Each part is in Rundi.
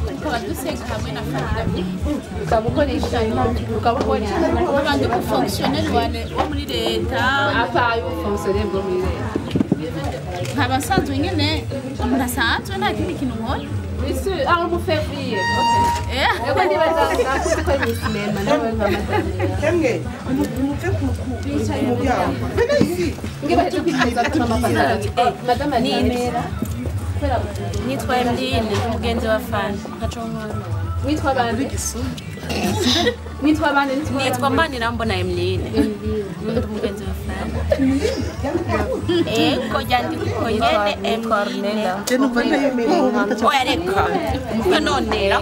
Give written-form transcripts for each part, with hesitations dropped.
Tukaba dusenga hamwe na Fanny. Ukaba ukoresha, ukaba ukoresha Nkaba ndi umufonctionnaire wo muri leta. À part y'ubufonctionnaire bwo muri leta? Nkaba nsanzwe nyene umuntu asanzwe, nta kindi kintu nkora. Monsieur, ah, umufevrier. Okay. Ego, ndibaza nakuze ko ari sinema nawe nka madame. Emwe, muve ku muryango. Venez ici. Nge baje kwifuza ko mama pastor. Madame Alimera. Nitwa Emeline, umugenzi wa Fani, ntaco nkora. Witwa bande? Witwa bande? Nitwa Manirambona Emeline, ndi umugenzi wa Fani. Ego, ryandika nyene Emeline. Je numva ntayemerewe. Oya, reka mvuge nonera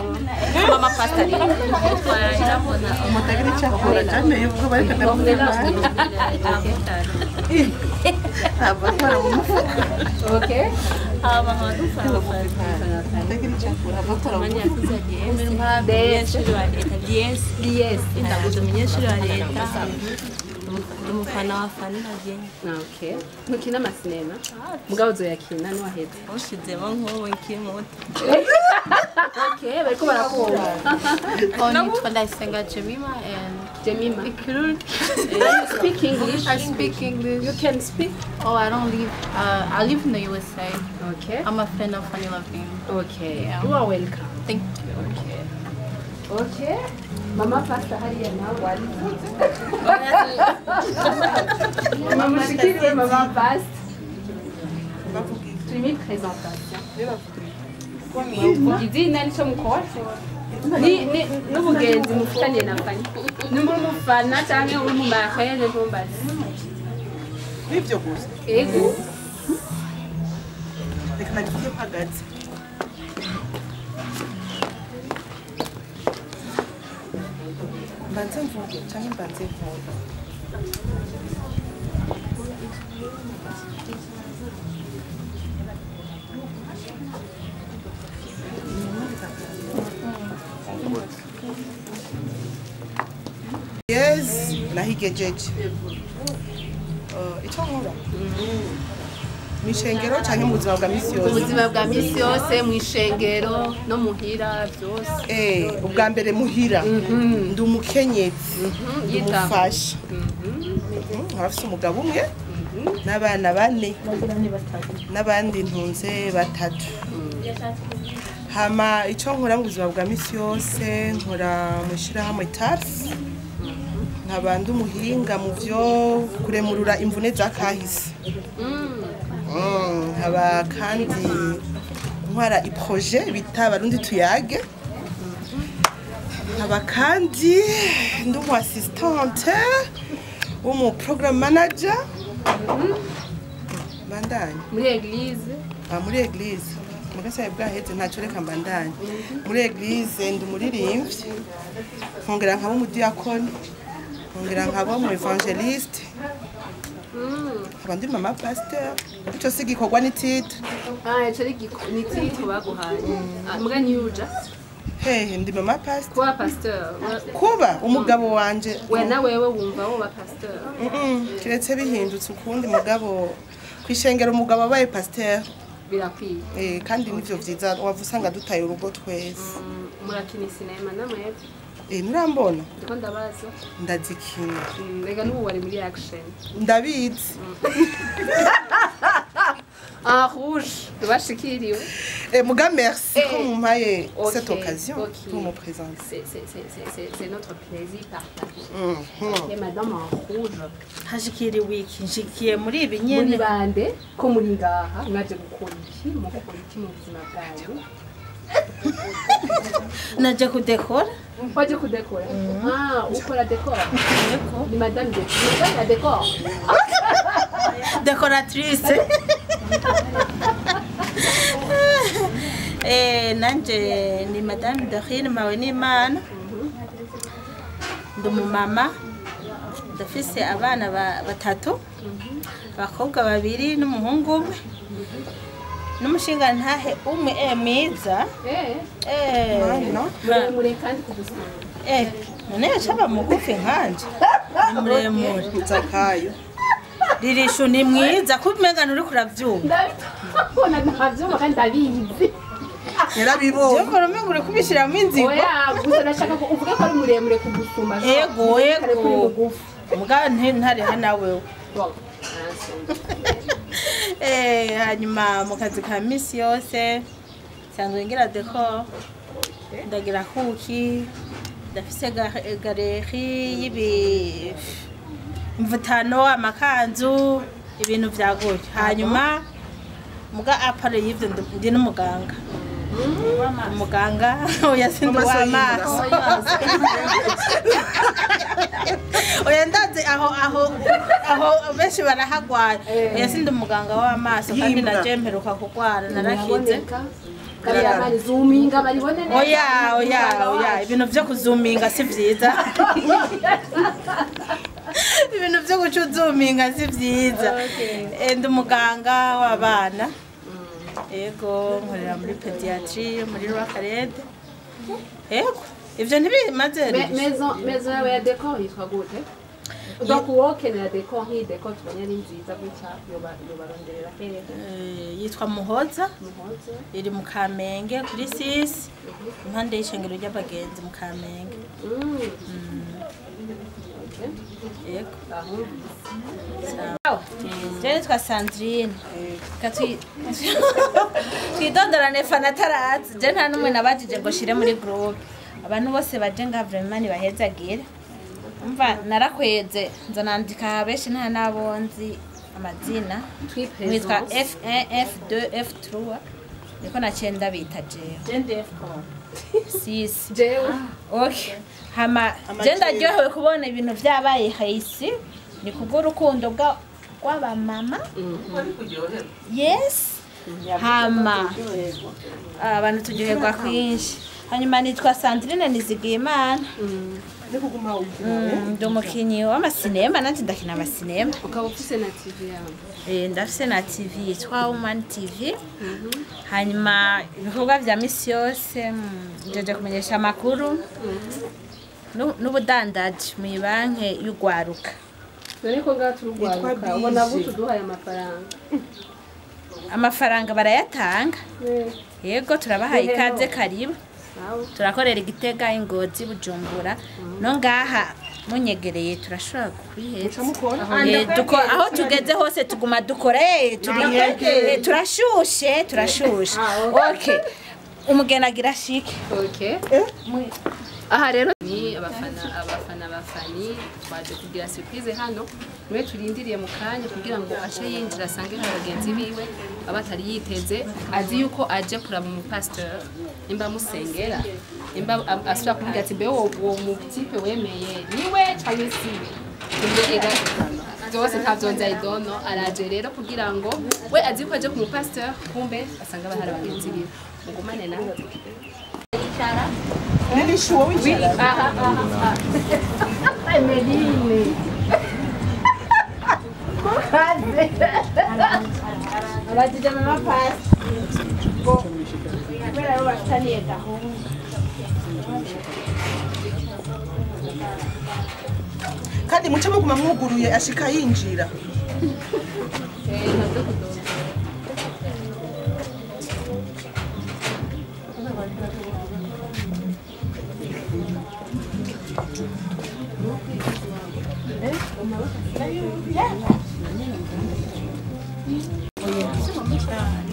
mama pastor. Nitwa Irambona. Mutagira icyo akora cyane ubwo bari kadavuga. Ntabwo akora mu mufuka. Okay. Hama nkaba ndi umufana wa Fani. Mutagira icyo akora, akora mu mufuka. Umunyeshuri wa leta, DS. DS. Ndi umunyeshuri wa leta, ndi umufana wa Fani na Bien. Okay. Ntukina amasinema? Mugabo uzoyakina niwaheze. Ushizemo nk'ubu nkiri muto. Okay, bariko barakumva. Oh, nitwa Ndayisenga Jemima and Jemima. You speak English? I speak English. You can speak? Oh, I don't live. I live in the USA. Okay. I'm a fan of Fanny Levine. Okay. Yeah. You are welcome. Thank you. Okay. Okay. Mama pastor hariya nawe warivuze. Mama mushikiriwe mama pastor. Turi muri présentation. Izina nico mukora? Ni n'ubugenzi mufitaniye na Fanny. Nimba uri umufana canke uri mu marraine, ntumbaze. Nivyo gusa. Ego. Reka nagiye mpagaze. Mbanze mvuge canke mbanze mvuge? Yes, nahigejeje. Icyo nkora mw'ishengero canke mu buzima bwa misi yose? Ubuzima bwa misi yose, mu ishengero no muhira, byose. Ubwa mbere muhira ndi umukenyezi, ndi Yitaho. umufasha, nkaba mfise umugabo umwe n'abana bane n'abandi ntunze batatu. Hama icyo nkora mu buzima bwa misi yose, nkora mu ishyirahamwe TARS, nkaba ndi umuhinga mu byo kuremurura imvune za kahise. Nkaba kandi ntwara iprojet bita Barundi Tuyage, nkaba kandi ndi umu assistante w'umu program manager. Bandanye. Muri église? Ah, muri église mugasaye bwaheze, ntacyo, reka mbandanye. Muri église ndi umuririmbyi, nkongera nkaba umudiyakoni, nkongera nkaba umu évangéliste, nkaba ndi mama pasteur. Ico si igikorwa, ni titre. Ah, ico ari ni titre baguhaye. Ah, muga ntiyuja Hehe, ndi mama pasteur. Kuba pasteur? Kuba umugabo wanje. We na wewe wumva woba pasteur? Kiretse bihindutse ukundi, mugabo kwishengera umugabo abaye pasteur Birakwiye. Kandi nivyo vyiza, wava usanga dutaye urugo twese. Murakina sinema namwebwe? Nturambona? Ndiko ndabaza. Ndazikina. Rega n'ubu wari muri action. Ndabizi. En rouge tubashikiriwe. Muga merci ko mumpaye cette occasion pour me présenter. C'est notre plaisir partagé. Et madame en rouge. Hashikiriwe iki? Nshikiye muri ibi Muri nyene. bande ko muri ngaha, mwaje gukora iki? Mukora iki mu buzima bwanyu? Naje kudekora. Waje kudekora? Ah, ukora décor? Ni madame de madame la décor. Décoratrice. Nanje ni madame Dorine Mawenimana, ndi umumama, ndafise abana batatu, abakobwa babiri n'umuhungu umwe, n'umushingantahe umwe mwiza. Mana. Muremure kandi kugusura. None yacaba mugufi nkanje? Ni muremure. Zakayo. Ririshu ni mwiza, kuba umenga nturi kuravyumva. Ndabibona, ntavyumva kandi ndabizi. Yarabibonye. Je mbona umengo uri kubishiramo inzigo. Oya, gusa nashaka ko uvuge ko ari muremure kugusumba. Yego, yego. Muga ntariha nawewe. Hanyuma mu kazi ka misi yose nsanzwe ngira decor, ndagira kuki, ndafise galeri y'ibi mvutano, amakanzu, ibintu vyagoye. Hanyuma muga apare y'ivyo ndi n'umuganga. Umuganga oya sindi w'amaso. Oya ndazi aho benshi barahagwara. Oya sindi umuganga w'amaso kandi naje mperuka kugwara narakize. Zoominga baribone neza. Oya oya oya ibintu vyo kuzuminga si vyiza. Ibintu vyo gucuzuminga si vyiza. Ndi umuganga w'abana. Ego nkorera muri pediatrie muri Rwakarede. Ego ivyo ntibimaze. Maison yawe ya decor yitwa gute? Donc wokenera decor nk'iyi decor tubonye ari nziza gutya yobaronderera hehe? Yitwa Muhoza. Iri mu Kamenge kuri 6 impande y'ishengero ry'abagenzi mu Kamenge. Ego. Je nitwa Sandrine. Twidondorane fanatarazi. Je nta numwe nabajije ngo shire muri group. Abantu bose baje nga vraiment nibahezagira. Umva narakweze nza nandika benshi nta nabonzi amazina. Nitwa F1 F2 F3 niko nacenda bita jewe. Jende F4. 6 jewe. Okay. Hama je ndaryohewe kubona ibintu vyabaye haisi ni kubw'urukundo rw'abamama. Yes. Hama abantu turyoherwa kwinshi. Hanyuma nitwa Sandrine Nizigiyimana. Ndi umukinyi w'amasinema nanje ndakina amasinema. Ukaba ufise na TV yawe? Ndafise na TV yitwa Woman TV. Hanyuma ibikorwa vya misi yose njeje kumenyesha amakuru n'ubudandaji mu banki y'ugwaruka. None ko ngaha turugwaruka ubona butuduhaye amafaranga? Amafaranga barayatanga. Yego turabahaye ikaze karibu. Turakorera Igitega, Ingozi, Bujumbura. No ngaha munyegereye turashobora kwiheza. Aho tugeze hose tuguma dukora turashushe turashushe. Okay. Umugeni agira shike. Okay. Aha rero ni abafana bafani twaje kugira surprise hano. Niwe turindiriye mu kanya kugira ngo ashe yinjira asange n'abagenzi biwe abatari yiteze azi yuko aje kuraba mu pasteur nimba musengera nimba asubira kuvuga ati mbe wo mu type wemeye niwe cyangwa siwe ega byose ntavyonze ayidono araje rero kugira ngo we azi ko aje ku mu pasteur kumbe asanga bahari abagenzi biwe mugumane nawe. Nilishuwa wicara. Emeline. Abajije mama pass. Kubera bo bafitaniye gahunda. Kandi muce muguma mwuguruye ashika yinjira.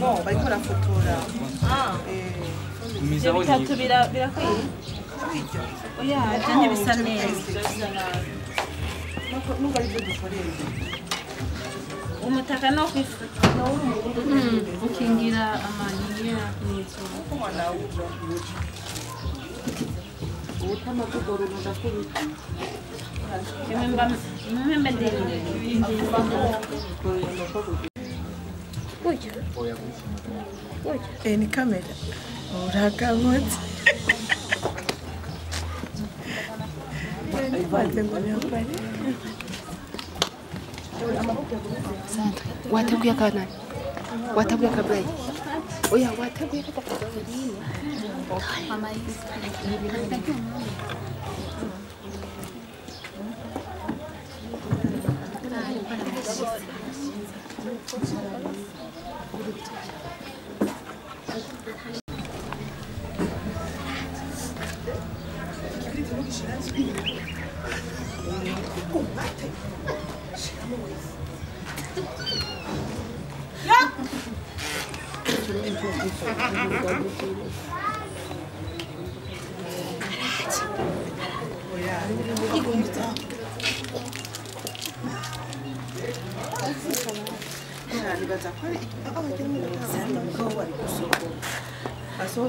No, bariko barafotora. Bitatu birakwiye. Oya, je ntibisa neza. Nubwo ari byo dukoresha. Umutaka no kwifuka. Ukingira amanyinya n'izuba. Ni kamera. Urakamutse. Wateguye akana? Wateguye akabrayi? Oya, wateguye akabrayi.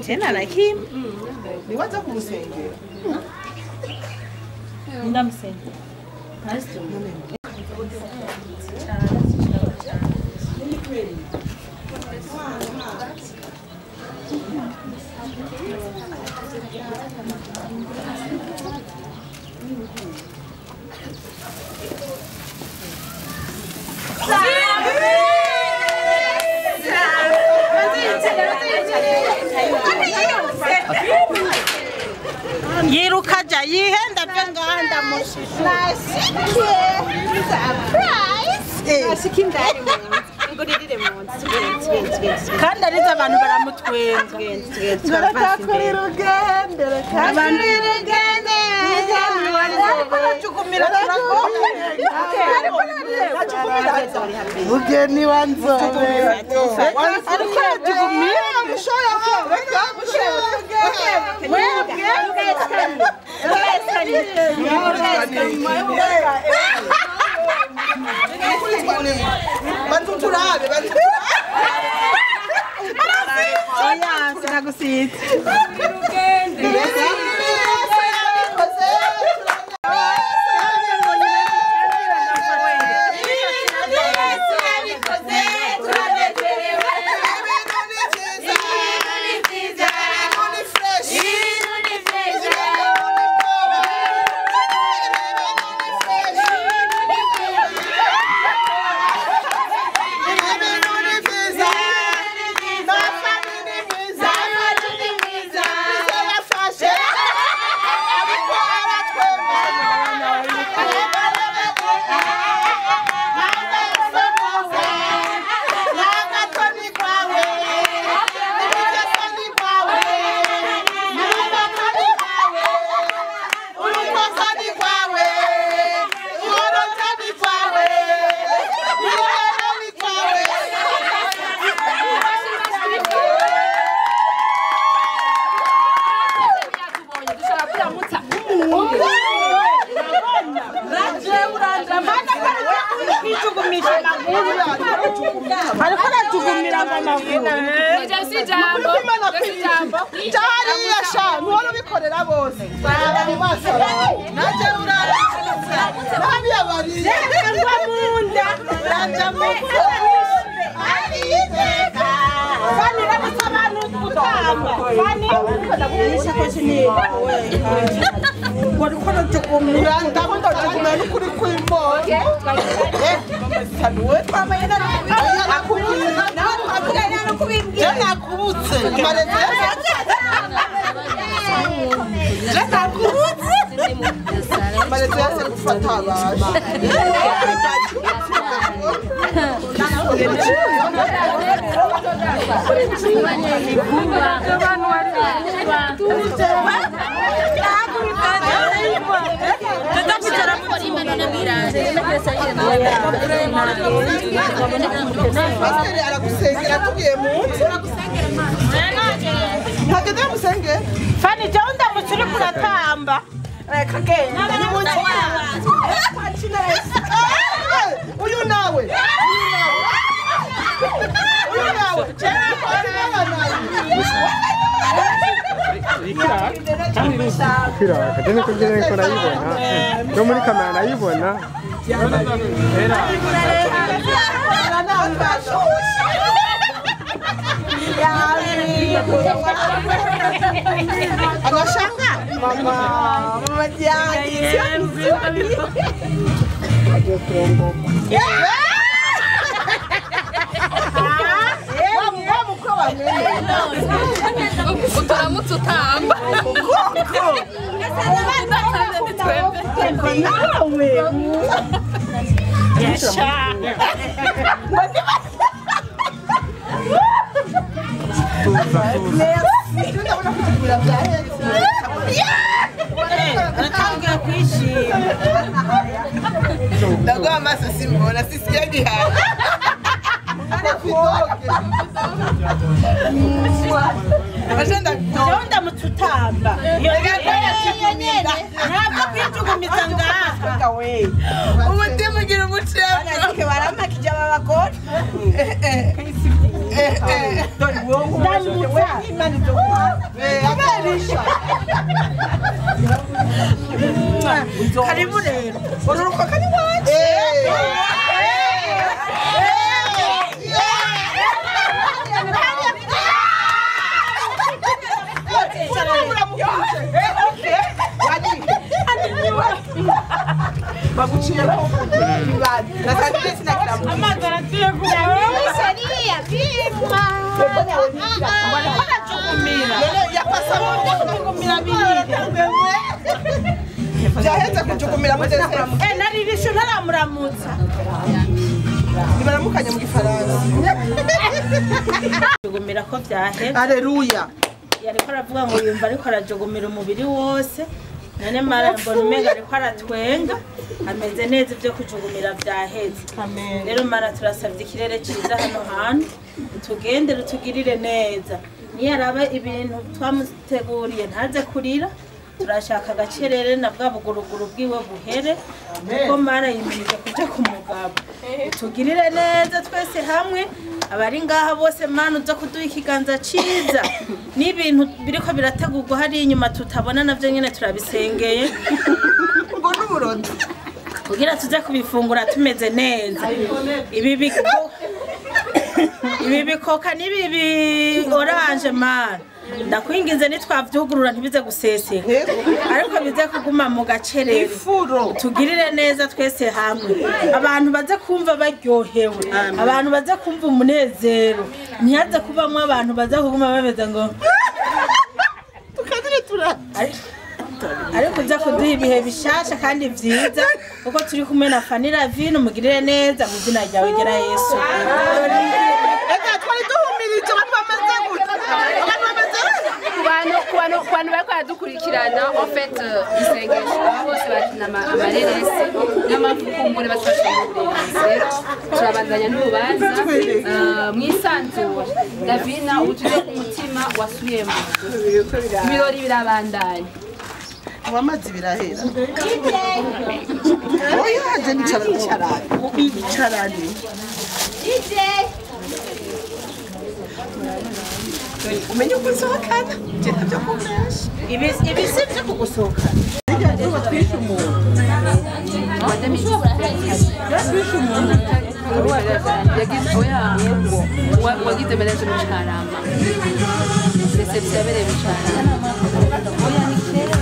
Tena na kim niwaza kumusengera ndamusengera Yiruka ja yihenda pe nganda mushishu. Nashikiye surprise. Nashikiye ndari nguririre munsi. Kandi ariza abantu baramutwenga. Baratakuri rugendere abantu ariko mugeni wa nzobe ariko arajugumira bantu turabe oya sinagusitse Pasiteri aragusengera tugiye mu nzu ntagende musenge Fani jya ndamutse uri kuratamba reka genda uyu nawe uyu nawe Kira kugera ko nayibona no muri kamera nayibona Anashanga mama mama Uturamutse utamba Aratangiye kwishima. Ndaguha amaso simbona sisikia gihari. Jewe ndamututamba. Ntabwo kwijugumiza ngaha. Umutima ugira umucemo. Baramakije aba bagore. Karibu rero. Ururuka kari wacu. Byaheze kujukumira mutese. Naririsho ntaramuramutsa. Nibaramukanye mu Gifaransa. Jugumira ko byaheze. Haleluya. Yariko aravuga ngo yumva ariko arajugumira umubiri wose. None mara mbona umenga ariko aratwenga ameze neza ibyo kujugumira byaheze. Rero mara turasabye ikirere cyiza hano hantu tugende rutugirire neza. Niyaraba ibintu twamuteguriye ntaze kurira. Turashaka agacerere na bwa buguruguru bwiwe buhere kuko mara yimirije kuja ku mugabo. Tugirire neza twese hamwe abari ngaha bose mana uza kuduha ikiganza ciza n'ibintu biriko birategurwa hari inyuma tutabona navyo nyene turabisengeye ngo n'uburodo kugira tuze kubifungura tumeze neza. Ibi bikoka n'ibi orange mana ndakwinginze nitwavyugurura ntibize guseseka ariko bize kuguma mu gacerere. Tugirire neza twese hamwe abantu baze kumva baryohewe abantu baze kumva umunezero ntihaze kubamwo abantu baze kuguma bameze ngo tukadire tura ariko uza kuduha ibihe bishasha kandi vyiza kuko turi kumwe na Fanny Lavine. Umugirire neza mu izina ryawe gera Yesu. Eka twari duhumirije abantu bamaze gute abantu bamaze ku bantu bariko baradukurikirana en fait isengesho bose bakina amareresi n'amakumbure batwasha mu burezi. Rero turabandanya n'urubanza mwisanzure. Davina ubu tuje ku mutima wasubiyemo ibirori birabandanya. Amazi birahera. Oya je nicarane. Nicarane. DJ Umenye uko nsohokana je ntavyo kumbesha. Ibi si vyo kugusohokana. Izuba twishe umuntu. Twishe umuntu. Yagize oya wagize ménage mu Carama. Reception yabereye mu Carama. Oya ni kera.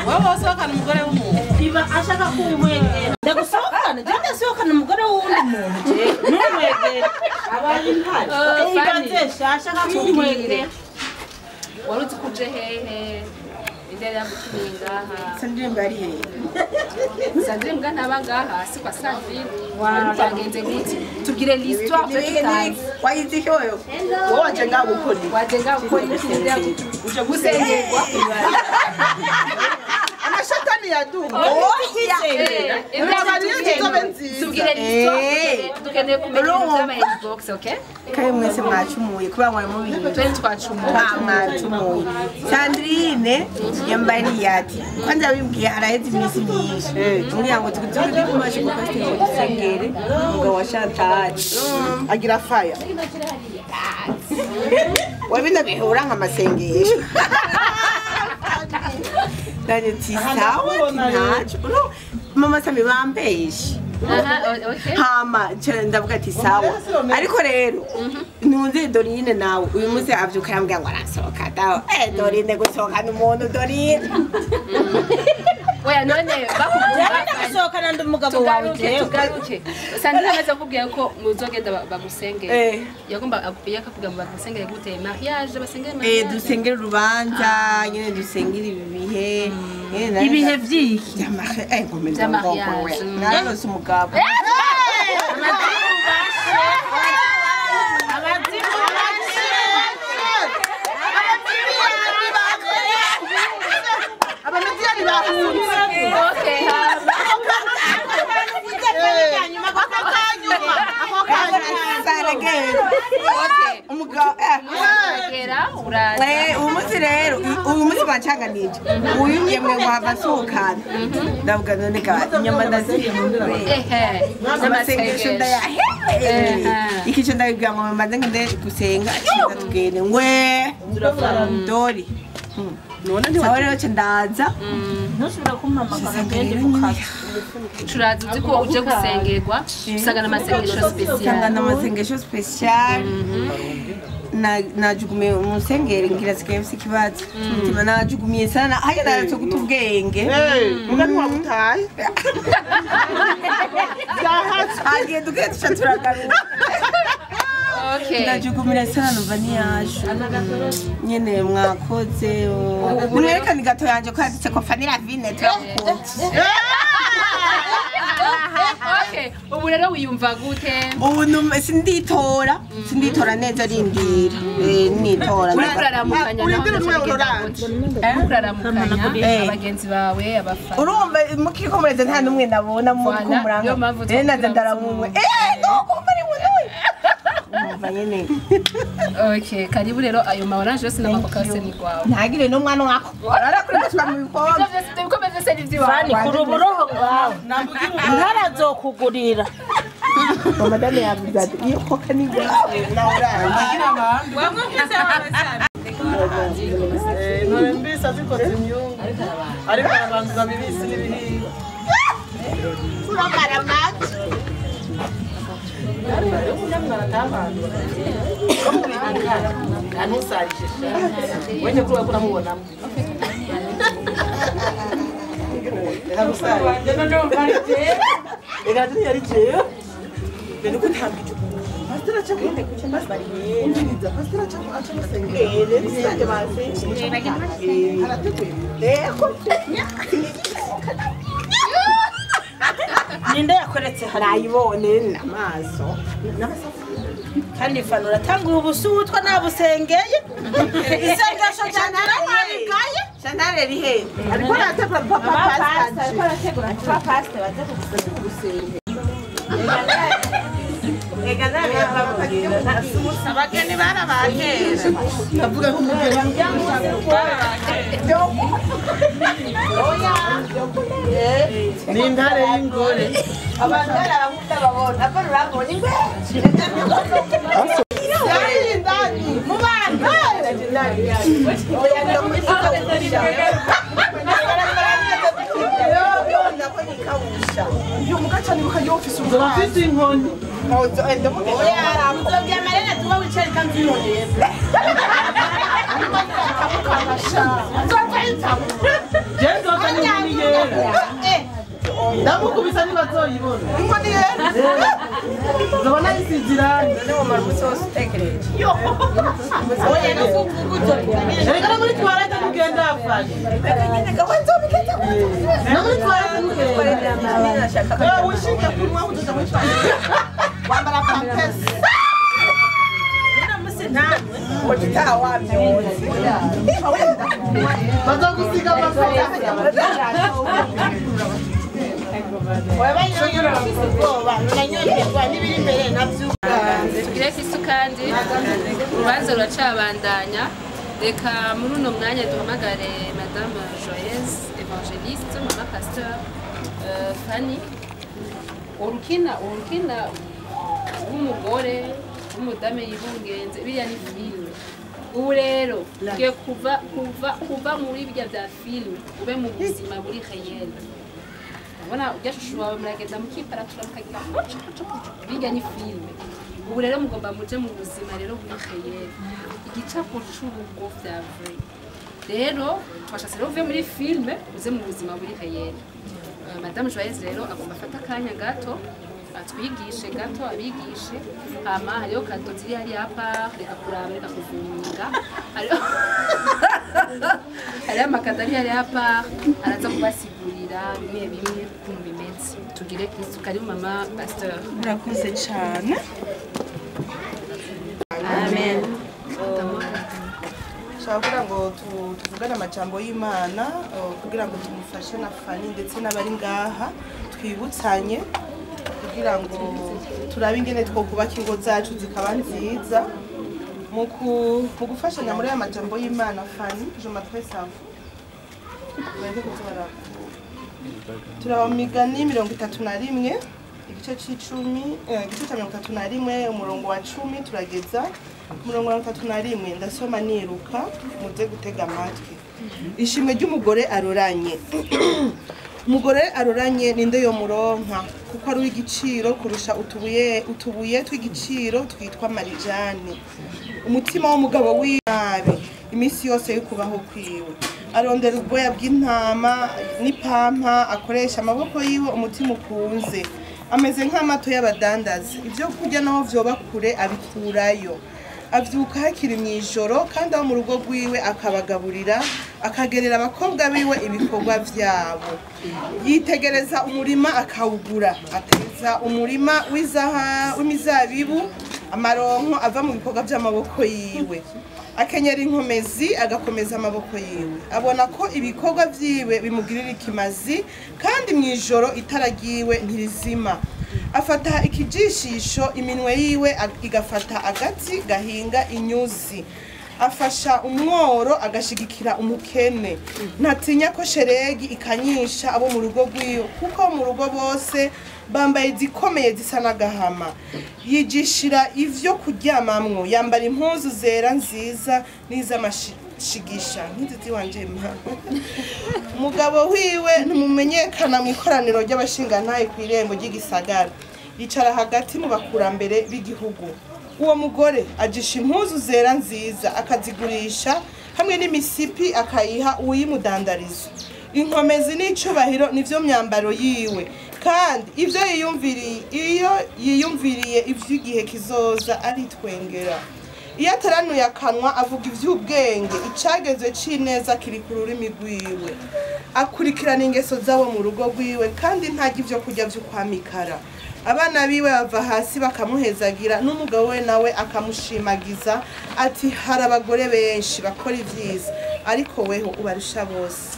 Wewe wasohokana umugore w'umuntu. Iba ashaka kumwegera. Ndagusohokana, je ndasohokana umugore w'undi muntu je. Numwegera. Abaye intare. Ibanze ashaka kumwegera. Waruzi kuje hehe? Indere yamutumiye ngaha. Sandrine bari hehe? Sandrine mbwa ntaba ngaha si kwa Sandrine. Wagenze gute? Tubwire l'histoire tutazi. Wayizi iki wewe? Wowe waje ngaha gukora iki? Waje ngaha gukora iki? Uje gusengerwa. Amashatani yaduga. Tubwire l'histoire. Dukeneye kumenya ibintu by'ama inbox, okay? Kandi mwese mwacumuye kubera mwari mubizi. Twese twacumuye. Mwacumuye. Sandrine yambariye ati kwanza bimbwiye araheze iminsi myinshi. Ngira ngo tukutuke kumashe ku pasiteri ngo dusengere umugabo wa Chantal. Agira fire. Wabina bihura nk'amasengesho. Nani ati sawa ntaco. Mama Sami bambeshe. Hama ndavuga ati sawa ariko rero ntunze Dorine nawe uyu munsi avyuka arambwira ngo arasohoka dawe Dorine gusohokana umuntu Dorine Oya none bakubwira ndagusohokana ndi umugabo wawe jewe. Tugaruke. Sandrine amaze kukubwira ko muzogenda bagusengere. Yagomba yakakubwira ngo bagusengere gute? Mariage basengere mariage. Dusengere urubanza nyene, dusengere ibi bihe. Ibihe vyiki? Ngomeza ngo narose umugabo. Okay. Uyu munsi rero, uyu munsi bancanganije, uyu nyemwe ngo hava nsohokana, ndavuga none ga inyama ndazihewe, amasengesho ndayahewe, ikico ndabibwira ngo mbanze ngende gusenga, aciza tugende ngwe dori. Sawa rero ce ndaza. Ntusubira kumpamagara ngende ku kazi. Turazi uzi ko uje gusengerwa, usangana amasengesho special. Usangana amasengesho special. Najugumiye umusengeri ngira sigaye mfise ikibazo umutima, najugumiye sana haya naratse guta ubwenge. Muga ntiwagutaye. Hagiye duke tuca turagaruka. Ndajugumira sana numva ntiyashu nyene mwakoze. Nimwerekane igato yanje ko yanditse ko Fanny Lavine turakunda. Okay, ubu rero wiyumva gute? Ubu sinditora, sinditora neza, rindira. Nitora. Uraramukanya uraramukanya abagenzi bawe abafana. Urumva mukiriko mureze nta numwe ndabona muri kumuranga. Naza ndaramumwe. Nukumva ari munuye. Umva nyene. Okay, karibu rero ayo ma orange yose n'amakoka yose ni gwawe. Ntagire no mwana wako. Arakurikizwa mu bikombe. Ivyo bikombe vyose ni vyiwawe. Fani kuri uburoho bwawe. Ntarazokugurira. Madame yavuze ati iyo koka ni gwawe na orange. Ntore mbisi azikoze imyungu, ariko arabanza bibisi n'ibihiye. Turamara amazi. Ninde yakoretse hano? Nayibone amaso. Kandi Fani uratanga ubusutwa nabusengeye. Isengesho cyane narabigaye. Chantal eri he? Ariko arategura papa pastor. Ariko arategura papa pastor baze kugusenga. Abageni barabakera. Ndavuga nk'umugeni. Ni intare y'ingore. Abantu barabakunda babona. Abo urabona ingwe. Mu bantu. Mfite inkoni. Uzobwira Marene tuba wicare kandi uyirebe. Je nzoza n'inkoni yera. Ndamukubisa ntibazoyibona. Inkoni yera. Nzobona isize irangi. Reka no muri toilette mugenda afashe. No muri toilette mugenda. Wishike kunywa uzoja muri toilette. Wambara pampers. Bazogusiga amavuta. Tugire kisu kandi urubanza ruracabandanya. Reka muri uno mwanya duhamagare Madame Joyeuse Evangeliste, Mama Pasteur Fanny. Urukina w'umugore w'umudame yibungenze biriya ni filime. Ubu rero tugiye kuva muri birya bya filime ube mu buzima buri réel. Urabona urya shusho wawe muragenda mukiparatura mukagira birya ni filime. Ubu rero mugomba muje mu buzima rero buri réel. Igicapo c'urugo vya vrai. Rero twashatse rero uve muri filme uze mu buzima buri réel. Madame Joyeuse rero agomba afata akanya gato atwigishe gato, abigishe. Hama hariho cadeau ziri hariya apa, reka kuraba, reka kuvuminga, hariho ama cadeau ari hariya apa, araza kubasigurira bimwe bimwe ukuntu bimeze. Tugire Kristu. Karibu, mama pasteur. Murakoze cyane. Amen. Nshaka kugira ngo tuvugane amajambo y'Imana, kugira ngo tumufashe na Fani ndetse n'abari ngaha, twibutsanye kugira ngo turabe ingene twokubaka ingo zacu zikaba nziza mu gufashanya muri aya majambo y'Imana. Fani, je m'adresse à vous. Bareke kuza turaba mu Migani 31, igice c'icumi, igice cya 31, umurongo wa 10, turageza umurongo wa 31. Ndasoma niruka, muze gutega amatwi. Ishimwe ry'umugore aroranye. Umugore aroranye ninde yo muronka? Kuko ari uw'igiciro kurusha utubuye tw'igiciro twitwa marijani. Umutima w'umugabo w'inabi iminsi yose yo kubaho kwiwe arondera ubwoya bw'intama n'ipampa, akoresha amaboko yiwe umutima ukunze. Ameze nk'amato y'abadandaza, ibyo kurya naho vyoba kure abikurayo. Avyuka hakiri mu ijoro, kandi abo mu rugo rwiwe akabagaburira, akagerera abakobwa biwe ibikorwa vyabo. Yitegereza umurima akawugura, ateza umurima w'imizabibu amaronko ava mu bikorwa vy'amaboko yiwe. Akenyera inkomezi, agakomeza amaboko yiwe. Abona ko ibikorwa vyiwe bimugirira ikimazi, kandi mu ijoro itara ryiwe ntirizima. Afata ikijishisho, iminwe yiwe igafata agati gahinga inyuzi. Afasha umworo, agashigikira umukene. Ntatinya ko sheregi ikanyisha abo mu rugo rwiwe, kuko mu rugo bose bambaye izikomeye zisa n'agahama. Yigishira ivyo kuryamamwo, yambara impuzu zera nziza n'iz'amashigisha nk'izi ziwanje mpa. Umugabo wiwe ntumumenyekana mu ikoraniro ry'abashingantahe, ku irembo ry'igisagara yicara hagati mu bakurambere b'igihugu. Uwo mugore ajisha impuzu zera nziza, akazigurisha hamwe n'imisipi, akayiha uwuyimudandariza. Inkomezi n'icubahiro nivyo myambaro yiwe, kandi ivyo yiyumviriye, iyo yiyumviriye ivy'igihe kizoza, aritwengera. Iyo ataranuye akanwa, avuga ivy'ubwenge, icagezwe c'ineza kiri ku rurimi rwiwe. Akurikirana ingeso zabo mu rugo rwiwe, kandi ntarya ivyo kurya vy'ukwamikara. Abana biwe bava hasi bakamuhezagira, n'umugabo we nawe akamushimagiza ati: "Hari abagore benshi bakora ivyiza, ariko weho ubarusha bose."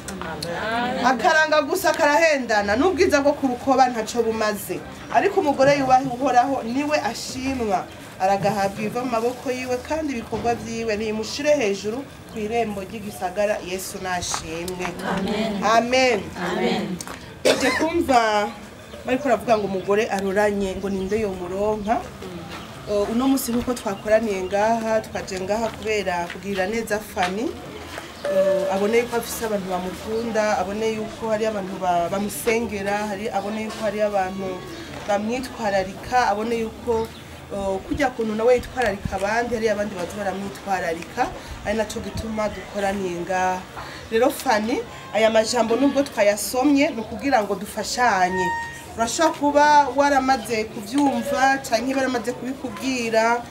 Akaranga gusa karahendana, n'ubwiza bwo ku rukoba ntaco bumaze, ariko umugore yubaha Uhoraho niwe ashimwa. Aragahabwa ibiva mu maboko yiwe, kandi ibikorwa vyiwe nimushire hejuru ku irembo ry'igisagara. Yesu nashimwe, amen. Tuje kumva bariko baravuga ngo umugore aroranye ngo ninde yomuronka. Uno musi nkuko twakoraniye ngaha, twaje ngaha kubera kugirira neza Fani, abone yuko afise abantu bamukunda, abone yuko hari abantu bamusengera, hari abone yuko hari abantu bamwitwararika, abone yuko kujya kuntu nawe yitwararika abandi, hari abandi baza baramwitwararika. Ari naco gituma dukoraniye ngaha. Rero Fani, aya majambo nubwo twayasomye, ni ukugira ngo dufashanye. Urashobora kuba waramaze kuvyumva canke baramaze kubikubwira.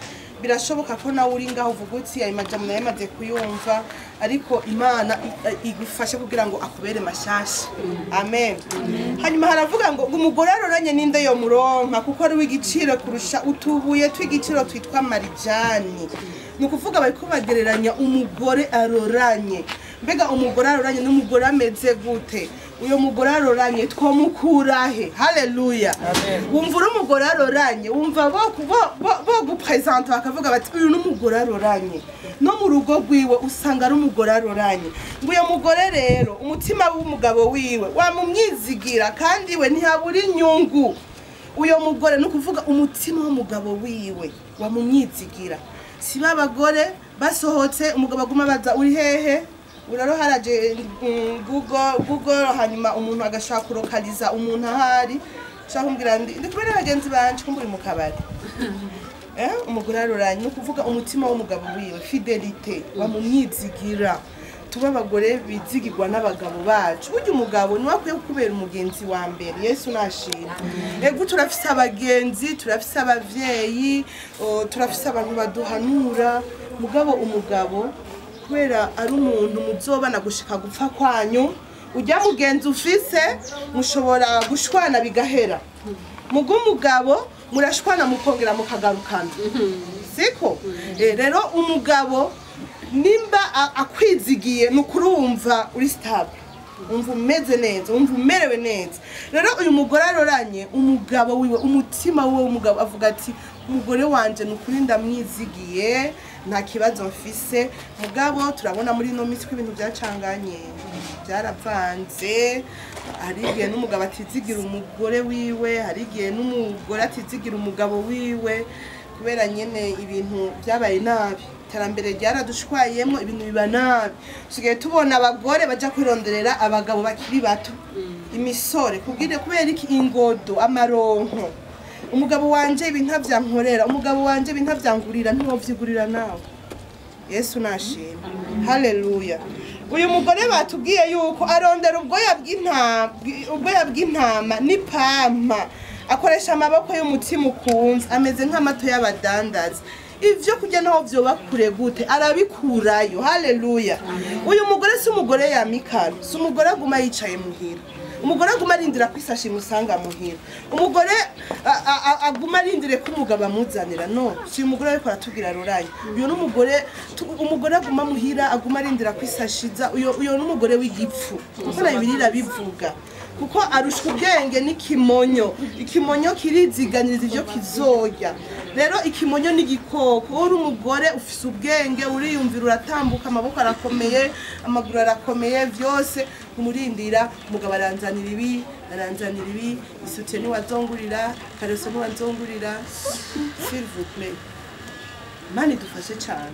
Birashoboka ko nawe uri ngaho uvuga uti: "Ayo majambo nayamaze kuyumva," ariko Imana igufashe kugira ngo akubere mashasha. Amen. Hanyuma haravuga ngo umugore aroranye ninde yo muronka? Kuko ari w'igiciro kurusha utubuye tw'igiciro twitwa marijani. Ni ukuvuga bariko bagereranya umugore aroranye. Mbega umugore aroranye n'umugore ameze gute? Uyo mugore aroranye twomukurahe? Haleluya! Wumva uri umugore aroranye, wumva bo gupresenta bakavuga bati: "Uyu ni umugore aroranye." No mu rugo rwiwe usanga ari umugore aroranye. Ngo uyo mugore rero, umutima w'umugabo wiwe wamumwizigira, kandi we ntihabura inyungu. Uyo mugore, ni ukuvuga umutima w'umugabo wiwe wamumwizigira. Si ba bagore basohotse, umugabo aguma abaza: "Uri hehe?" Uraro haraje Google, hanyuma umuntu agashaka kurokaliza umuntu ahari, ushaka kumbwira ndi kumwe n'abagenzi banje, kumbura mu kabari. Umugore aroranye, ni ukuvuga umutima w'umugabo wiwe, fidélité, wamumwizigira. Tuba abagore bizigirwa n'abagabo bacu. Burya umugabo niwe akwiye kukubera umugenzi wa mbere. Yesu nashimwe. Ego turafise abagenzi, turafise abavyeyi, turafise abantu baduhanura, mugabo umugabo kubera ari umuntu muzobana gushika gupfa kwanyu, ujya mugenzi ufise mushobora gushwana bigahera. Mugo umugabo murashwana mukongera mukagarukana. Siko? Rero umugabo nimba akwizigiye nukurumva uri stable, umva umeze neza, umva umerewe neza. Rero uyu mugore aroranye umugabo wiwe, umutima wiwe umugabo avuga ati umugore wanje nukuri ndamwizigiye, nta kibazo mfise. Mugabo turabona muri ino minsi ko ibintu byacanganye, byaravanze. Hari igihe n'umugabo atizigira umugore wiwe, hari igihe n'umugore atizigira umugabo wiwe, kubera nyene ibintu byabaye nabi. Iterambere ryaradushwayemo, ibintu biba nabi. Tusigaye tubona abagore baja kwironderera abagabo bakiri bato, imisore, kubwire kubera iki ingodo, amaronko. Umugabo wanje ibi ntavyankorera, umugabo wanje ibi ntavyangurira, ntiwovyigurira nawe. Yesu nashimwe. Haleluya. Uyu mugore batubwiye yuko arondera ubwoya bw'intama n'ipampa, akoresha amaboko y'umutima ukunze, ameze nk'amato y'abadandaza. Ivyo kurya naho vyoba kure gute arabikurayo. Haleluya. Uyu mugore si umugore yamikara, si umugore aguma yicaye muhira. Umugore aguma arindira kwisashi musanga muhira. Umugore aguma arindire ko umugabo amuzanira. No, si umugore ariko aratubwira ruranye. Uyu n'umugore, umugore aguma muhira, aguma arindira kwisashiza. Uyu n'umugore w'igipfu. Kuko na Bibiliya bivuga. Kuko arushwa ubwenge n'ikimonyo. Ikimonyo kiriziganiriza ivyo kizorya. Rero ikimonyo ni igikoko. Uri umugore ufise ubwenge, uriyumvira, uratambuka, amaboko arakomeye, amaguru arakomeye, vyose umurindira. Umugabo aranzanira ibi, aranzanira ibi, isute niwazongurira, kareso niwazongurira. S'il vous plaît. Imana idufashe cyane.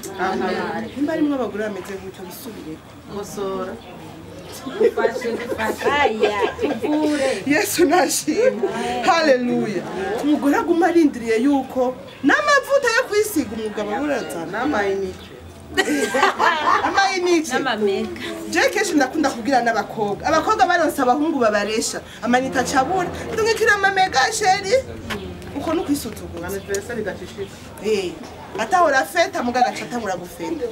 Nimba arimwo abagore bameze gutyo bisubire. Kosora. Yesu nashimwe. Haleluya. Umugore aguma arindiriye yuko n'amavuta yo kwisiga umugabo aburazana, n'amayinite. Amayinite. N'amameka. Je kenshi ndakunda kubwira n'abakobwa. Abakobwa baronse abahungu babaresha. Amanita acabura. Ndungikira amamega chéri. Uko nukwisuzugura. Anniversaire gacishika. Atahora feta mugaga acatabura gufeta.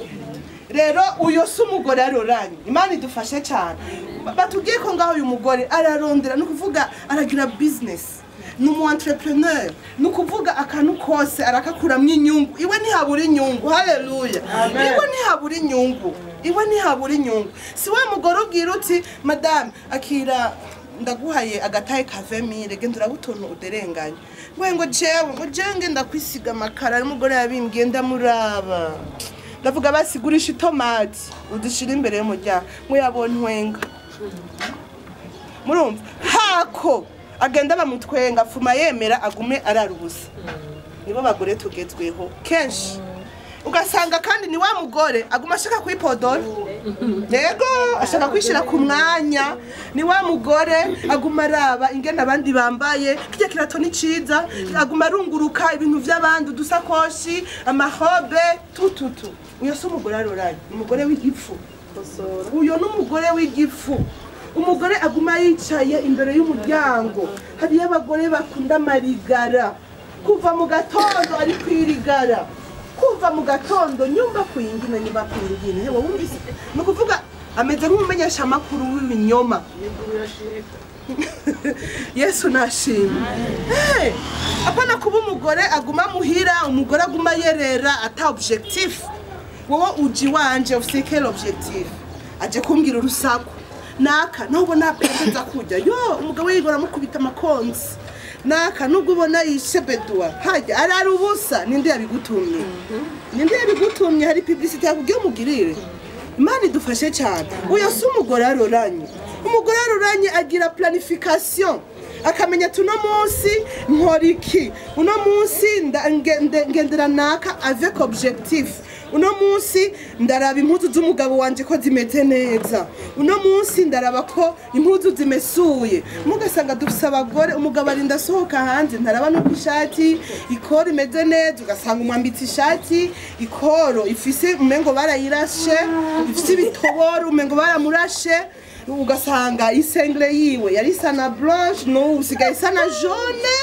Rero uyo si umugore aroranye. Imana idufashe cyane. Batubwiye ko ngaho uyu mugore ararondera, no kuvuga aragira business. Ni umu entrepreneur, ni ukuvuga akantu kose arakakuramwo inyungu. Iwe ntihabura inyungu. Haleluya. Iwe ntihabura inyungu. Iwe ntihabura inyungu. Si wa mugore ubwira uti madame akira ndaguhaye agataye ka 20000 genda urabutuntu uderenganye. Ngo jewe ngo jewe ngenda kwisiga amakara, umugore yabimbwiye ndamuraba. Ndavuga basigurisha itomati udishira imbere y'umuryango ngo yabontwenga. Murumva hako agenda bamutwenga afuma yemera agume ararubusa. Nibo bagore tugezweho kenshi. Ugasanga kandi ni wa mugore aguma ashaka kwipodora. Yego ashaka kwishira ku mwanya. Ni wa mugore aguma araba ingene abandi bambaye, kirya kirato ni ciza, aguma arunguruka ibintu vy'abandi, udusakoshi, amahobe, tututu. Uyo si umugore aroranye, umugore w'igipfu. Uyo n'umugore w'igipfu. Umugore aguma yicaye imbere y'umuryango. Hariyo abagore bakunda amarigara. Kuva mu gatondo ari kwirigara. Kuva mu gatondo nyumba kuyingina, nyumba kuyingina. Hewe wumvise? Ni ukuvuga ameze nk'umumenyesha makuru w'ibinyoma. Yesu nashimwe. Apana kuba umugore aguma muhira, umugore aguma yerera ata objectif. Wowe uji wanje ufise quel objectif? Aje kumbwira urusaku. Naka nubona pesa kujya. Yo umugabo yigora mukubita amakonzi. Naka nubwo ubona yishebedwa hajya arara ubusa. Ninde yabigutumye? Ninde yabigutumye? Hari publicité yakubwiye umugirire. Imana idufashe cyane. Uyo si umugore aroranye. Umugore aroranye agira planification, akamenya tuno munsi nkora iki, uno munsi ngendera naka avec objectif. Uno munsi ndaraba impuzu z'umugabo wanje ko zimeze neza. Uno munsi ndaraba ko impuzu zimesuye. Mugasanga dufise abagore, umugabo arinda asohoka hanze ntaraba no ishati ikoro imeze neza, ugasanga umwambitse ishati ikoro ifise umengo barayirashe, ifise ibitoboro umengo baramurashe, ugasanga isengle yiwe yari isa na blanche no usigaye isa na jaune.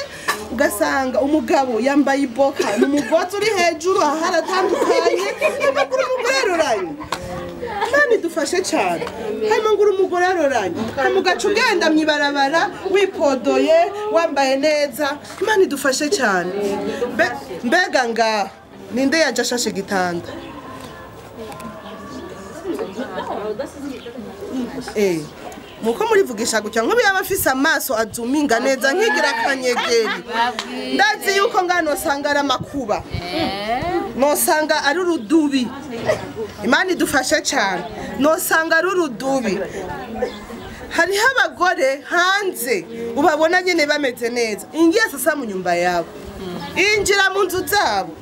Ugasanga umugabo yambaye iboka n'umugozi uri hejuru aharatandukanye. Amaguru umugore aroranye. Imana idufashe cyane. Hanyuma ngo umugore aroranye, hanyuma ugaca ugenda mw'ibarabara wipodoye wambaye neza. Imana idufashe cyane. Mbega ngaha ninde yaje ashashe igitanda? Muko murivugisha gutya ngo yaba afise amaso azuminga neza nkigira kanyegeri. Ndazi yuko ngano sanga ari amakuba, nosanga ari urudubi. Imana idufashe cyane. Nosanga ari urudubi. Hariho abagore hanze ubabona nyene bameze neza, ingiye sasa mu nyumba yabo, injira mu nzu zabo,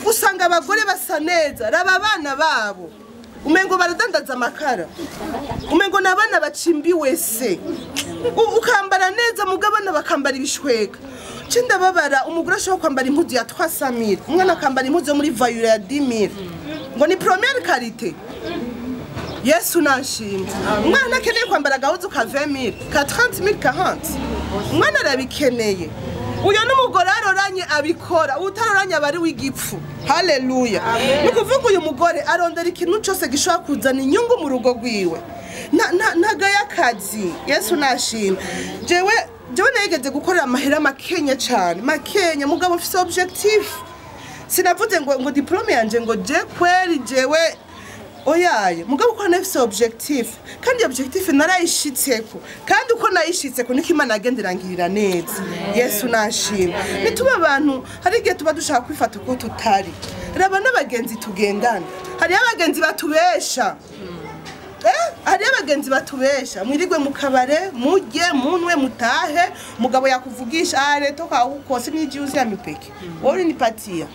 usanga abagore basa neza. Raba abana babo umengo baradandaza amakara, umengo n'abana bacimbiwe se. Ukambara neza mugabana bakambara ibishweka. Cindababara umugore ashobora kwambara impuzu ya 300,000, umwana akambara impuzu yo muri Vayura ya 10,000, ngo ni première qualité. Yesu nashimwe. Umwana akeneye kwambara agahuzu ka 20,000, ka 30,000, 40. Umwana arabikeneye. Uyo n'umugore aroranye abikora, utaroranye abari w'igipfu. Haleluya. Nukuvuga uyu mugore arondera ikintu cyose gishobora kuzana inyungu mu rugo rwiwe. Ntagaya akazi. Yesu nashimwe. Jewe nageze gukorera amahera makenya cyane, makenya mugabo ufise objectif. Sinavuze ngo diplome yanje ngo je kweri jewe oyaye, mugabo ko nafise objectif, kandi objectif narayishitseko, kandi uko nayishitseko niko Imana agenderangirira neza. Yesu nashimwe. Nituba abantu hari igihe tuba dushaka kwifata uko tutari. Raba n'abagenzi tugendana, hari abagenzi batubesha. Hari abagenzi batubesha, mwirigwe mu kabare, mujye munwe mutahe, mugabo yakuvugisha are toka huko sinijiuzi ya mipeke, wowe nipatia.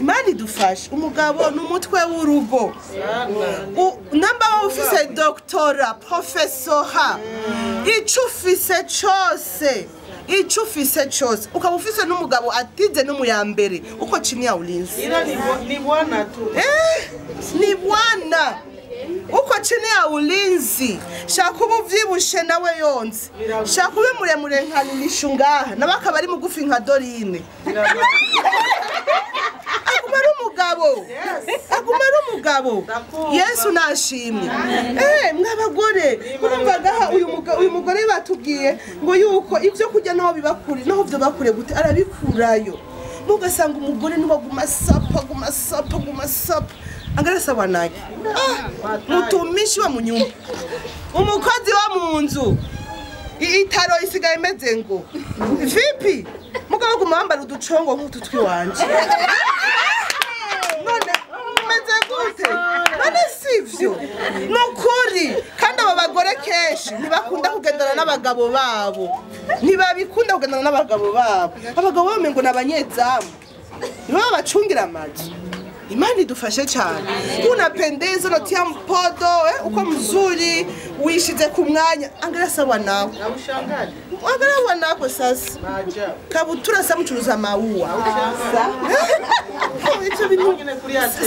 Imana idufashe. Umugabo n'umutwe w'urugo. Namba ufise doctora, professora, ico ufise cose, ico ufise cose, ukaba ufise n'umugabo atize n'umuyambere, uko chini ya ulinzi. Ila ni bwana tu. Ni bwana. Uko chini ya ulinzi. Shaka ubuvyibushe nawe yonze. Shaka ube muremure nka Lilishungaha, nawe akaba ari mugufi nka Dorine. Aguma ari umugabo. Aguma ari umugabo. Yesu nashimwe. Mwabagore, urumvaga uyu mugore batubwiye ngo yuko ivyo kurya naho bibakure, naho byo bakure gute arabikurayo. Mugasanga umugore niwe aguma sapa, aguma sapa, aguma sapa. Angarasa wanake. Mutumishi wa munyumba, umukozi wa munzu, itaro isigaye imeze ngo vipi? Mugabo gumambara uducongo nk'utu twiwanje. None umeze gute? None sivyo? Nukuri. Kandi aba bagore kenshi ntibakunda kugendana n'abagabo babo, ntibabikunda kugendana n'abagabo babo. Abagabo bamengo n'abanyezamu, nibo babacungira amazu. Imana idufashe cyane. Unapendeza, unatia mpodo, uko mzuri, uishize ku mwanya. Angalia sawa nawe. Angalia wanako sasa. Kabutura sa mchuruza maua. Ivyo bintu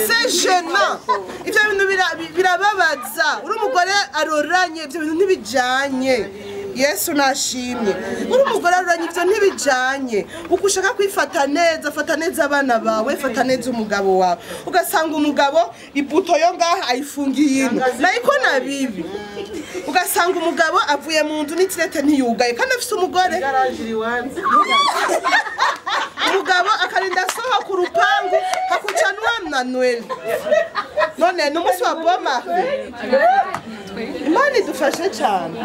c'est gênant. Ivyo bintu birababaza. Uri umugore aroranye, ivyo bintu ntibijanye. Yesu nashimye. Uri umugore aroranye, ivyo ntibijanye. Uko ushaka kwifata neza, fata neza abana bawe, fata neza umugabo wawe. Ugasanga umugabo ibuto yo ngaha ayifungiye ino. Nayiko na bibi. Ugasanga umugabo avuye mu nzu n'itirete ntiyugaye kandi afise umugore. Umugabo akarinda asohoka ku rupangu hakucanwa Manuel. None n'umunsi wa boma. Imana idufashe cyane.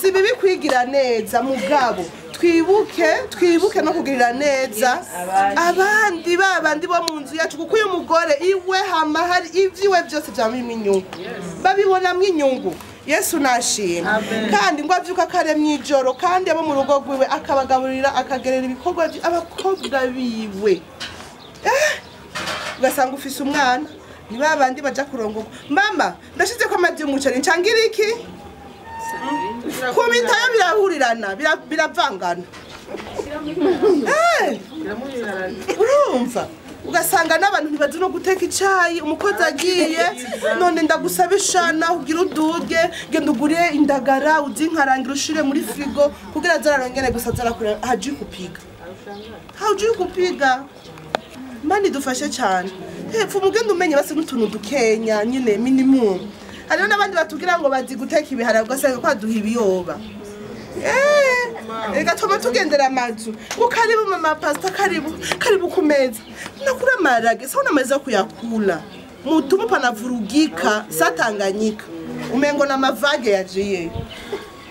Si bibi kwigira neza mugabo. Twibuke no kugirira neza abandi babandi bo mu nzu yacu, kuko uyu mugore iwe hama hari ivyiwe byose byamimo inyungu, babibonamwo inyungu. Yesu nashimwe. Kandi ngo avyuka kare mwijoro, kandi abo mu rugo rwiwe akabagaburira, akagerera ibikorwa abakobwa biwe. Ugasanga ufise umwana ni babandi baja kurongorwa, mama ndashize ko amazi y'umuceri ncangira iki kubitayo, birahurirana, biravangana. Urumva ugasanga n'abantu ntibazi no guteka icayi. Umukozi agiye, none ndagusaba ishana ugira uduge, genda ugure indagara uzinkarangira ushire muri frigo kugira zararongene gusa zarakura. Hajui kupiga, hajui kupiga. Mani dufashe cyane hepfo umugenda umenye basi n'utuntu dukenya nyine minimum. Hariho n'abandi batubwira ngo bazi guteka ibiharage, ugasanga ko baduha ibiyoba. Reka tuma tugendera amazu ngo karibu mama pasta, karibu karibu ku meza, nakula maharage sawa namaweza kuyakula mutumu panavurugika satanganyika umengo na mavage yajiye.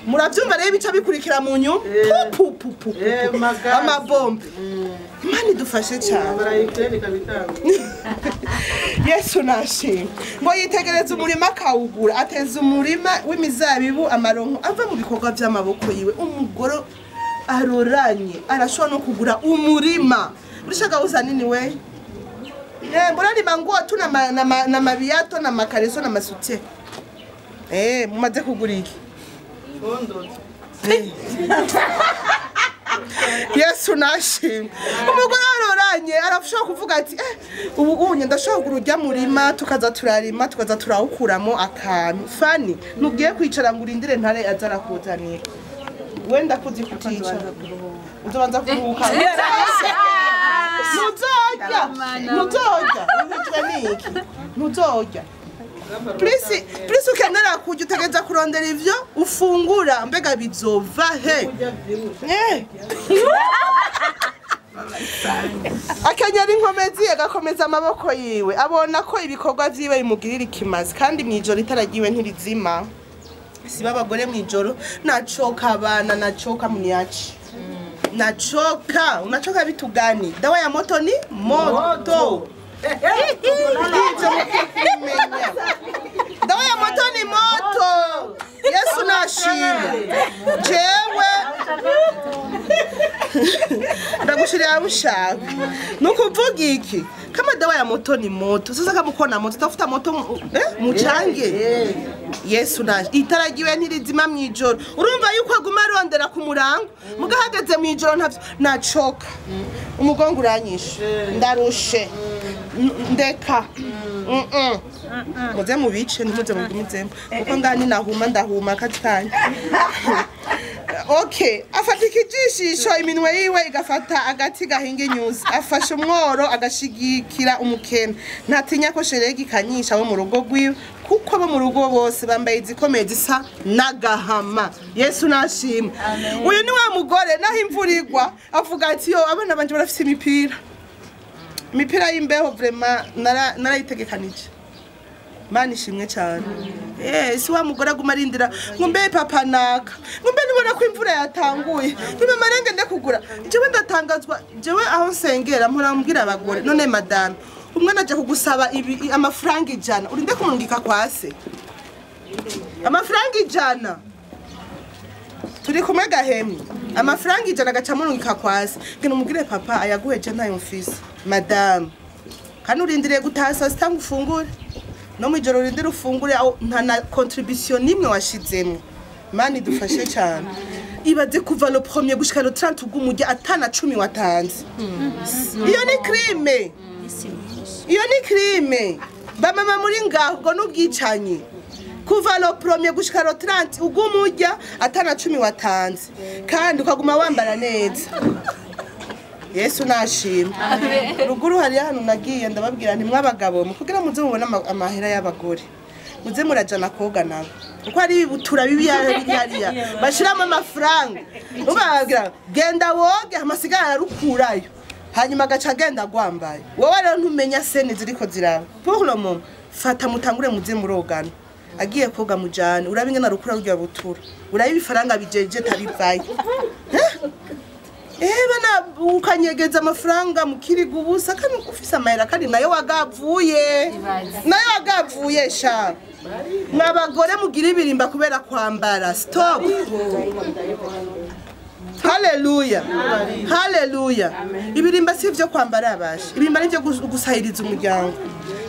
Muravyumva rero ibica bikurikira mu nyuma pu pu pu amabombe. Imana idufashe cyane. Yesu nashimwe. Ngo yitegereze umurima akawugura, ateza umurima w'imizabibu amaronko ava mu bikorwa by'amaboko yiwe. Umugore aroranye arashobora no kugura umurima. Urishaka uza nini we? Murarima nguo tu na mabiato na makareso na masutie. Mumaze kugura iki? Yesu nashimwe. Umugore aroranye arashobora kuvuga ati ubu unye ndashobora kugura urya murima tukaza turarima tukaza turawukuramo akantu. Fani nubwiye kwicara ngo urindire ntare azarakuzanira. Wenda kuzi kuticara. Uzobanza kuruhuka. Ntuzorya. Ntuzorya. Ntuzorya niki? Ntuzorya. Please, please ukenera kujya utegereza kurondera ivyo ufungura mbega bizova he? Akenyera inkomezi agakomeza amaboko yiwe, abona ko ibikorwa vyiwe bimugirira ikimazi, kandi mwijoro itara ryiwe ntirizima. Siba abagore mwijoro nachoka abana, nachoka mniachi. Nachoka, unachoka vitu gani? Dawa ya moto ni moto. Dawa ya moto ni moto. Yesu nashimwe. Jewe ndagushirira ushaka. Nukuvuga iki? Kama dawa ya moto ni moto. Sasa kama uko na moto tafuta moto mucange. Yesu naje. Itaragiwe ntirizima mwijoro. Urumva yuko aguma arondera ku murango. Mugahageze mwijoro ntavyo nacoka. Umugongo uranyishe. Ndarushe. Ndeka. Muze mubice ntimuze mugumizemo kuko ngani nahuma ndahuma katikanya. Okay, afata ikijishisho iminwe yiwe igafata agati gahinga inyuzi, afashe umworo agashigikira umukene. Ntatinya ko sheregi kanyisha bo mu rugo rwiwe, kuko bo mu rugo bose bambaye izikomeye zisa n'agahama. Yesu nashimwe. Uyu ni wa mugore naho imvura igwa avuga ati yo abana banje barafise imipira. Imipira y'imbeho vraiment narayitegekanije. Mani ishimwe cyane. Si wa mugore aguma arindira ngo mbe papa naka, ngo mbe nibona ko imvura yatanguye, niba marenge ndekugura. Jewe ndatangazwa, jewe aho nsengera mpora mbwira abagore, none madame, umwana aje kugusaba amafaranga 100, urinde kumurungika kwase. Amafaranga 100. Turi kumwe gahemwe. Amafaranga 100 agaca murungika kwase. Ngeno umubwire papa ayaguheje ntayo mfise. Madame, kandi urindiriye gutaha saa sita ngo ufungure. No mwijoro urindire ufungure nta na contribution nimwe washizemo. Mani dufashe cyane. Ibaze kuva le premier gushika le 30 ugumujya atana 10 watanze. Iyo ni crime. Iyo ni crime. Ba mama muri ngaho ubwo n'ubwicanyi. Kuva le premier gushika le 30 ugumujya atana 10 watanze. Kandi ukaguma wambara neza. Yesu nashimwe. Ruguru hari hano nagiye ndababwira nti mwabagabo mukugira muze mubona amahera y'abagore. Muze murajana koga nabo. Uko ari bibutura bibi hariya bashiramo amafaranga. Ubabwira genda woge amasigara arukurayo. Hanyuma agaca agenda gwambaye. Wowe rero ntumenya sene ziriko ziraba. Pour le moment fata mutangure muze murogana. Agiye koga mujane urabe ingene arukura rurya butura. Urabe ibifaranga bijeje tabivaye. Bana ukanyegeza amafaranga mukiriga ubusa kandi ufise amahera kandi nayo wagavuye. Nayo wagavuye sha. Mwabagore mugira ibirimba kubera kwambara. Stop. Haleluya, haleluya. Ibirimba si ivyo kwambara abasha, ibirimba ni ivyo gusahiriza umuryango,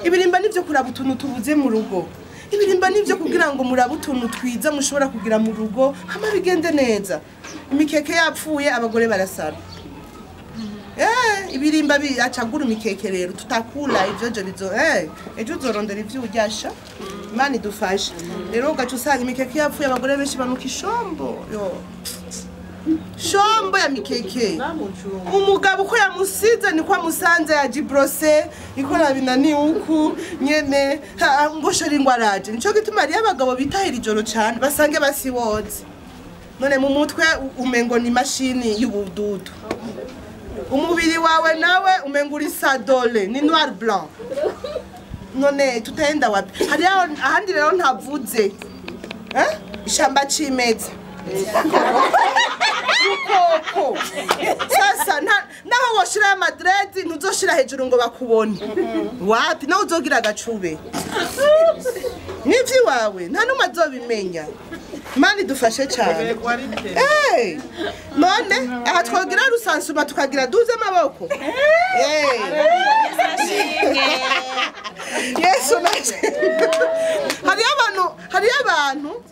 ibirimba ni ivyo kuraba utuntu tubuze mu rugo, ibirimba ni ivyo kugira ngo murabe utuntu twiza mushobora kugira mu rugo hama bigende neza. Imikeke yapfuye abagore barasara. Ibirimba acagura imikeke rero tutakula ivyo je bizo ejo uzorondera ivyo uryasha. Imana idufashe. Rero ugaca usanga imikeke yapfuye abagore benshi banuka ishombo. Yo. Shombo ya mikeke. Umugabo uko yamusize niko amusanze yajibrose ikora binani uku nyene ngo shori ngwaraje. Nico gituma ari abagabo bitahira ijoro cyane basange basiwoze. None mu mutwe umengo ni mashini y'ubududu. Umubiri wawe nawe umengo uri sadole ni noir blanc. None tutaenda wapi? Hari ahandi rero ntavuze. Ishamba cimeza. Koko. Sasa naho woshira Madrid ntuzoshira hejuru ngo bakubone. Wapi naho uzogira agacube. Nivyi wawe nta numwe azobimenya. Mani dufashe cyane. None aha twogira rusansuma tukagira duze amaboko. Yesu naje. Hari abantu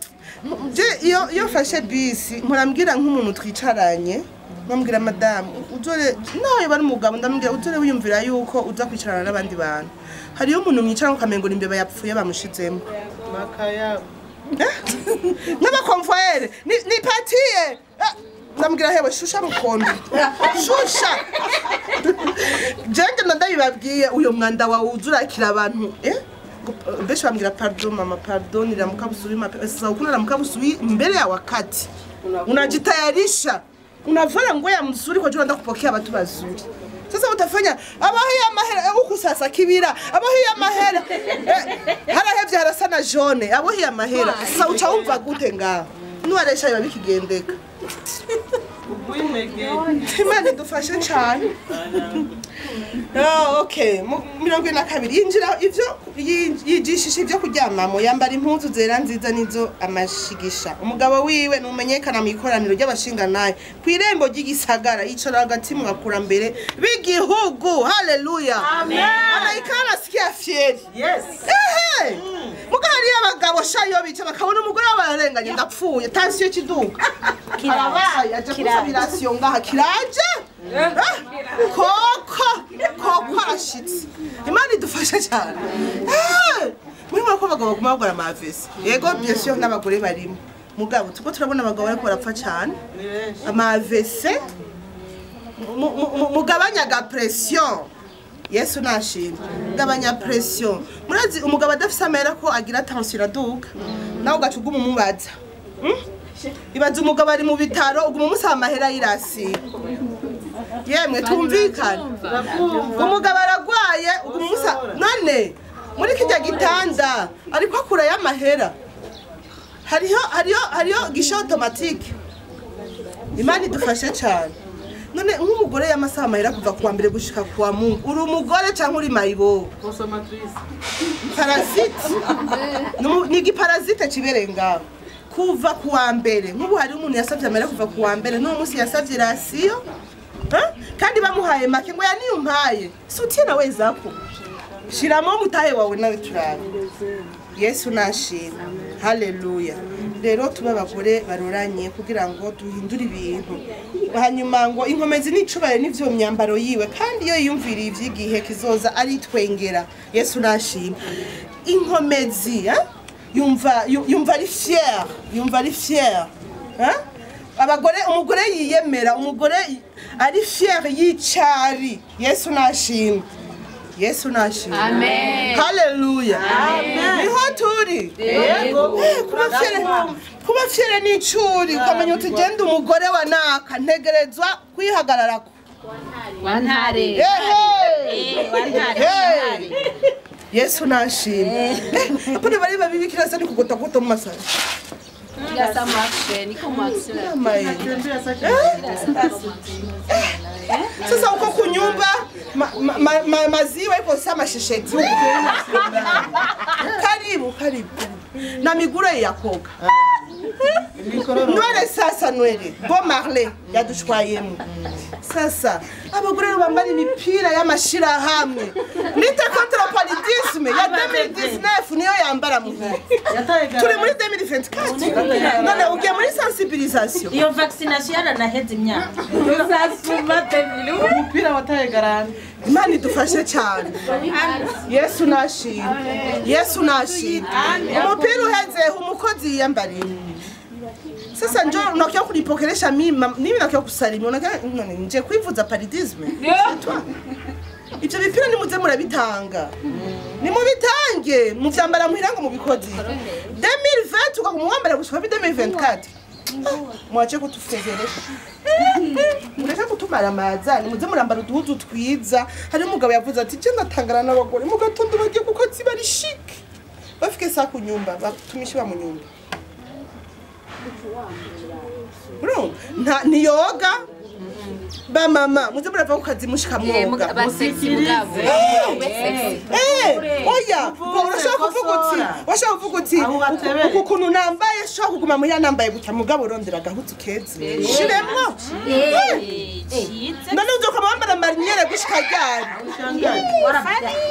je iyo fashe bisi murambwira nk'umuntu twicaranye nambwira madame uzore nawe bari umugabo ndambwira uzore wiyumvira yuko uza kwicarana n'abandi bantu. Hariyo umuntu mwicarana ukamengo imbeba yapfuye bamushizemo. Makaya. N'abakonvoyere ni patiye. Ndambwira hewe shusha mukondo. Shusha. Jenge ndabibabwiye uyo mwanda wawe uzurakira abantu Beshi bambwira pardon mama pardon niramuka busubi mapema. Sasa ukuna ramuka busubi mbele ya wakati. Unajitayarisha. Unavala nguo ya mzuri kwa jua unataka kupokea watu wazuri. Sasa utafanya abahi ya mahera huku sasa kibira abahi ya mahera harahevye harasana jaune abahi ya mahera. Sasa utaumva gute ngaho? Nuwaresha biba bikigendeka. Imana idufashe cyane. Okay, 42 yinjira ivyo yigishisha ivyo kuryamamo yambara impuzu zera nziza nizo amashigisha. Umugabo wiwe numenyekana mu ikoraniro ry'abashinga naye kwirembo ry'igisagara yicara hagati mu bakurambere b'igihugu. Haleluya, amen. Anaikana sikia fieri. Yes. Mugari abagabo shayo bica bakabona umugore wabarenganye ndapfuye tension kiduka. Kirabaye aje kusabirasiyo ngaha kiraje. Koko arashitse. Imana idufashe cyane. Muri mwako abagabo baguma bagora amavesi. Yego bien sûr n'abagore barimo. Mugabo tuko turabona abagabo bariko barapfa cyane. Amavesi mugabanya ga pression. Yesu nashimwe. Gabanya pression. Murazi umugabo adafise amera ko agira tension iraduka. Nawe ugaca uguma umubaza. Ibaza umugabo ari mu bitaro uguma umusaba amahera y'irasi. Yemwe tumvikane. Umugabo aragwaye uguma umusa none muri kijya gitanda ariko akura y'amahera. Hariho gisha automatique. Imana idufashe cyane. None nk'umugore y'amasaha amahera kuva kuwa mbere gushika kuwa Mungu. Uri umugore cyangwa uri mayibo? Consommatrice. Parasite. Ni igiparasite kibereye ngaho. Kuva kuwa mbere. Nk'ubu hari umuntu yasavye amahera kuva kuwa mbere n'uwo munsi yasavye rasiyo. Kandi bamuhaye make ngo yaniyumpaye. Sutie nawe zako. Shiramo mutahe wawe nawe turabe. Yesu nashimwe. Haleluya. Rero tuba abagore baroranye kugira ngo duhindure ibintu. Hanyuma ngo inkomezi n'icubahiro n'ivyo myambaro yiwe kandi iyo yiyumviriye ivy'igihe kizoza ari twengera. Yesu nashimwe. Inkomezi yumva ari fier, yumva ari fier. Abagore umugore yiyemera, umugore ari fier yicari. Yesu nashimwe. Yesu nashimwe. Amen. Haleluya. Amen. Niho turi. Yego. Kuba fiere n'icuri ukamenya uti genda umugore wa naka ntegerezwa kwihagararako. Wantare. Yesu nashimwe. Apana bari babibikira sani kugota kugota mu masara. Kirasa mu action, niko mu action. Sasa uko kunyumba maziwa ipo sama shesheti. Karibu karibu. Na migure ya koga. Nwere sasa nwere Bob Marley yadushwayemo sasa abagore bambara imipira y'amashirahamwe nite contre paludisme ya 2019 niyo yambara muhira turi muri 2024 none ugiye muri sensibilisation iyo vaccination yaranaheze imyaka tuzasuma umupira wataye garante Imana idufashe cyane Yesu nashimwe Yesu nashimwe umupira uheze umukozi yiyambariye sasa njo unakia kunipokelesha mimi mimi nakia kusalimia unakia none nje kwivuza paludisme ivyo bipira nimuze murabitanga nimubitange muvyambara muhira ngo mubikozi 2020 ukagumwambara gushika 2024 mwache kutufezeresha mureke kutumara amazani muze murambara uduhuzu twiza hari umugabo yavuze ati je ndatangana n'abagore mu gatondo bagiye kuko ziba ari chic bafike sa ku nyumba batumishi ba mu nyumba bro nta niyoga ba mama muze murava ku kazi mushika mwoga oya urashaka kuvuga uti washaka kuvuga uti uku kuntu nambaye shaka kuguma muhira nambaye gutya mugabo urondera agahuzu keza shiremwo none uzoka wambara mariniere gushika ryari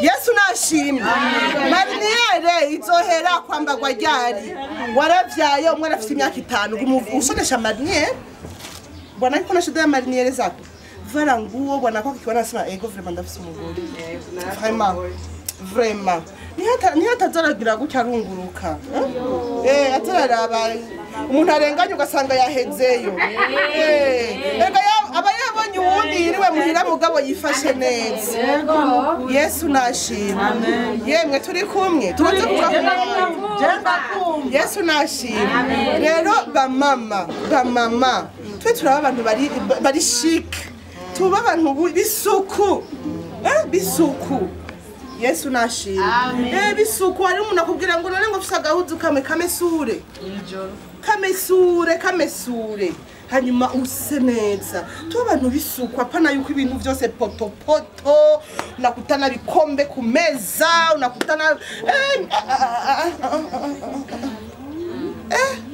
Yesu nashimwe mariniere izohera kwambagwa ryari waravyaye umwana afite imyaka 5 ushonesha mariniere bwana yuko na shida ya mariniere zako vala nguo bwana kwako kiwana sema ego vraiment ndafise umugore vraiment vraiment ni hata zaragira gutya arunguruka atararaba umuntu arenganye ugasanga yahezeyo ega aba yabonye uwundi yiriwe muhira mugabo yifashe neza Yesu nashimwe yemwe turi kumwe tubanze kuvuga Yesu nashimwe rero bamama bamama twe turaba abantu bari chic tuba abantu bisuku bisuku Yesu nashimwe bisuku hari umuntu akubwira ngo none ngo mfise agahuzu kamwe kamesure kamesure kamesure hanyuma use neza tuba abantu bisuku apana yuko ibintu byose potopoto unakutana bikombe ku meza unakutana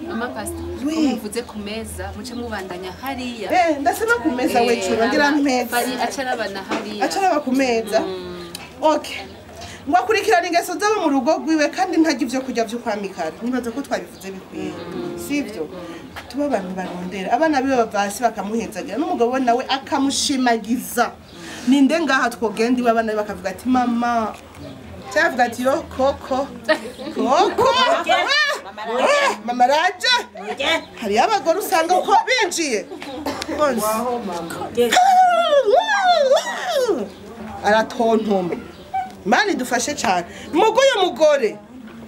Mama pastor muvuze ku meza muce mubandanya hariya ndasema ku meza wecu ngira mpeza acarabana hariya acaraba ku meza okay ngwakurikirana ingeso zabo mu rugo rwiwe kandi ntajya ivyo kurya vyo kwamikara nibaza ko twabivuze bikwiye sivyo tuba abantu barondera abana biwe bavasi bakamuhezagira n'umugabo nawe akamushimagiza ninde ngaha twogenda iwe abana bakavuga ati mama cyavuga ati yo koko koko mama raje hari abagore usanga uko binjiye aratontoma Mani dufashe cyane muguye mugore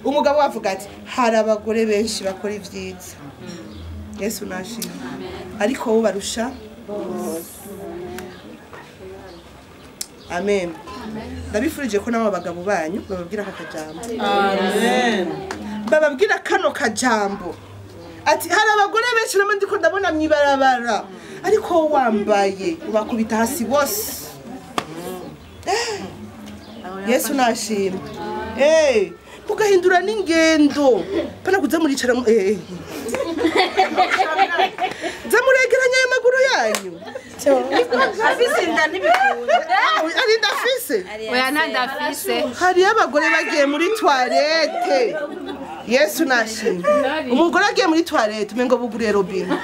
umugabo wavuga ati hari abagore benshi bakora ivyiza Yesu nashimwe ariko bo barusha Amen ndabifurije ko nabo bagabo banyu bababwira aka kajambo Amen bababwira kano kajambo ati hari abagore benshi namwe ndiko ndabona mwibarabara ariko wambaye ubakubita hasi bose Yesu nashimwe mugahindura n'ingendo pana kuza muricara za muregeranya ayo maguru yanyu afise inda ntibikunda ari ndafise oya nta ndafise hariyo abagore bagiye muri toilette Yesu nashimwe umugore agiye muri toilette umengo buguriye robine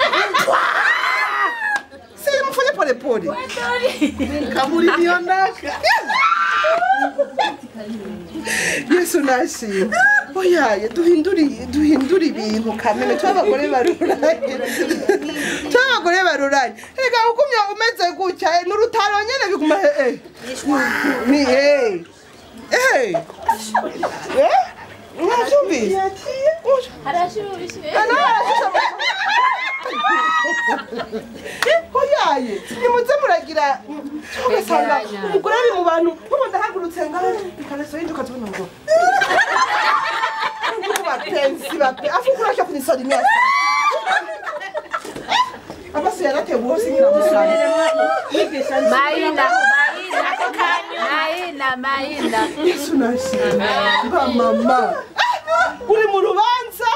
si mufanye pole pole kaburi niyo naka Yesu nashimwe oyaye duhindura ibintu kamene tw'abagore baruranye tw'abagore baruranye reka ugumya umeze gutya n'urutaro nyene biguma ni mwavyumvise harashushe oyaye nimuze muragira ugasanga umugore ari mu bantu nk'ubu ndahagurutse ngaho ikaraso yindi ukazibona ngo bapenzi bape afu kurashya kunisalimia amaso yaratewe hose nyiramusanga Maina maina maina Yesu nashimwe ba mama uri mu rubanza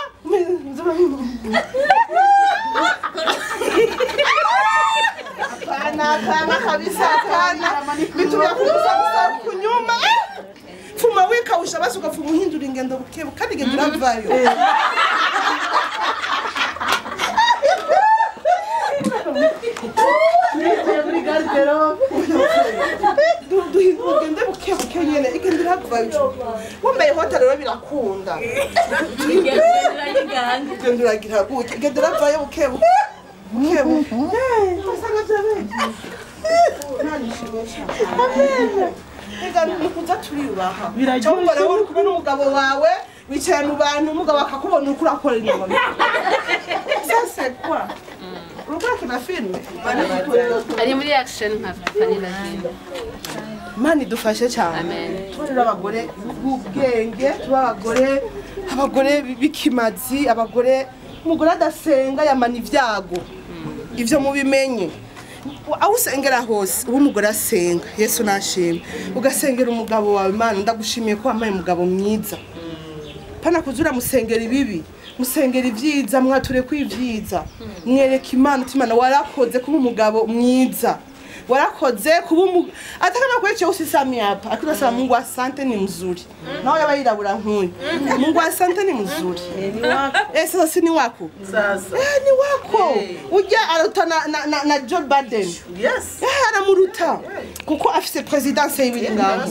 Hapana, hapana kabisa, hapana. Vitu vya kugusa kunyuma. Fuma wikausha basi ukafuma uhindura ingendo bukebu kandi igenda iravayo. Ugende bukebuke nyene igenda iravayo. Wambaye hota rero birakunda. Igenda iragira gutya, igenda iravayo bukebuke. Bukebuke. Usanga vyabeje. Amen. Ega nukuza turiyubaha. Cyangwa rero uri kumwe n'umugabo wawe wicaye mu bantu umugabo akakubona uko urakora inyuma. Ça c'est quoi? Urukora kina filme? Ari muri action nka Fanny Lavine. Mani dufashe cyane. Amen. Turi abagore b'ubwenge, tuba abagore abagore b'ikimazi, abagore umugore adasenga yamana ibyago. Ivyo mubimenye. Aho usengera hose uba umugore asenga Yesu nashimwe ugasengera umugabo wawe Imana ndagushimiye ko wampaye umugabo mwiza pana kuzura musengera ibibi musengera ibyiza mwature ko ibyiza mwereka Imana uti Imana warakoze kuba umugabo mwiza warakoze kuba atakama kweche usisami hapa akirasaba Mungu asante ni mzuri nawe yabayirabura nkuyu Mungu asante ni mzuri sasa si ni wako Sasa. Ni wako ujya aruta na Joe Biden Yes. Aramuruta kuko afise presidence y'ibiri ngaho.